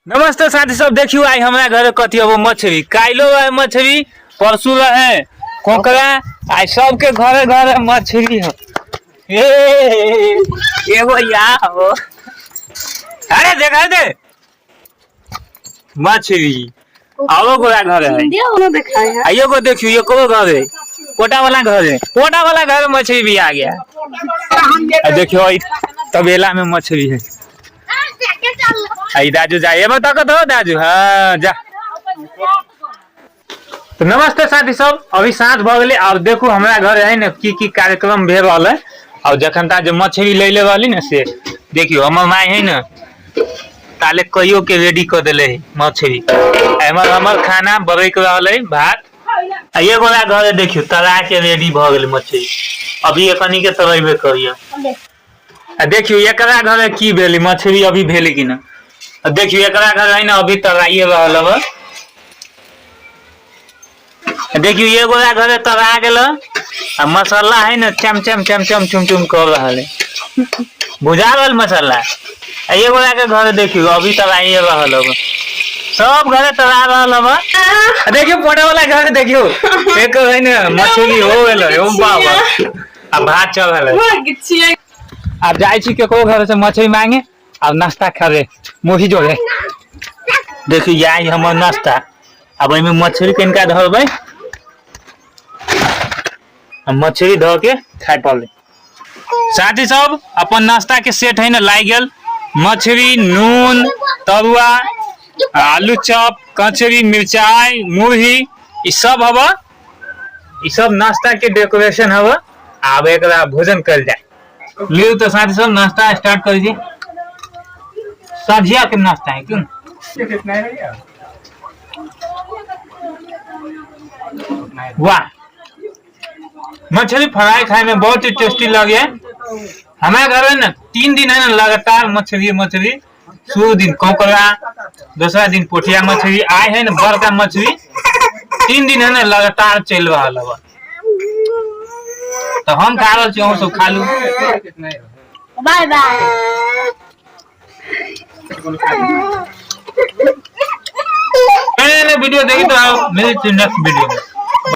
नमस्ते साथी सब, देखियो आई हमरा घर कथी हबो मछली। काल्हो रहे मछली, परसू रहे कोकरा, आई सबके घरे घरे मछली हो। ए एगो या हो, अरे देखा दे मछली आओ गोरा घर है। आइयो को देखियो, ये को घर है, कोटा वाला घर है, कोटा वाला घर में मछली भी आ गया। आ देखियो ई तबेला में मछली है। आई दाजू जा, ये बता कत हो दाजू? हाँ जा। तो नमस्ते साथी सब, अभी साँझ भ गेलै। और देखू हमरा घर है ने की की कार्यक्रम भेल रहल है। और जखन ता जे मछली लैले रहली ने से देखियो हमर माय है ने ताले कहियो के रेडी कर देले है मछली। एमहर हमर खाना बरक रहल है भात। आ ये गोला घर देखियो तला के रेडी भ गेलै मछली, अभी एकनी के तरेबे करियो। आ देखियो एकरा घर की भेलै मछली अभी भेलै कि ना। आ देखियो एकरा घर है ना अभी तराइए रहल हब। आ देखियो ये गोला घर तरा गेल आ मसाला है ना चम चम चम चम चुम चुम कर रहल है, बुझा रहल मसाला। आ ये गोला के घर देखियो अभी तराइए रहल हब, सब घरे तरा रहल हब। आ देखियो पोटा वाला घर देखियो एक है ना मछली हो गेल ओ बाबा। आ भात चढ़ल है। आब जाइ छी केकरो घर से मछली मांगे, आब नाश्ता खाबे मुही जोड़े। देखी जाइ हमर नाश्ता। आब एहिमे मछली कनिका धरबै, आ मछली धऽ के खाय पड़लै। साथी सब अपन नाश्ता के सेट है ने लागि गेल, मछली नून तरुआ आलू चॉप कचरी मिरचाई मुरही ई सब हवा, ई सब नाश्ता के डेकोरेशन हवा। आब एकरा भोजन कल जाए। लियो तो साथी सब नाश्ता स्टार्ट कर दीजिए, साझिया के नाश्ता है क्यों। वाह, मछली फ्राई खाए में बहुत ही टेस्टी लगे। हमारे घर में ना 3 दिन है ना लगातार मछली मछली। शुरू दिन कोकरा, दूसरा दिन पोठिया मछली, आए है ना बड़का मछली। 3 दिन है ना लगातार चल रहा है। तो हम खा रहा छी, अहूँ सब खा लू। Bye bye. नहीं, वीडियो देखी तो आओ, मिलते नेक्स्ट वीडियो में।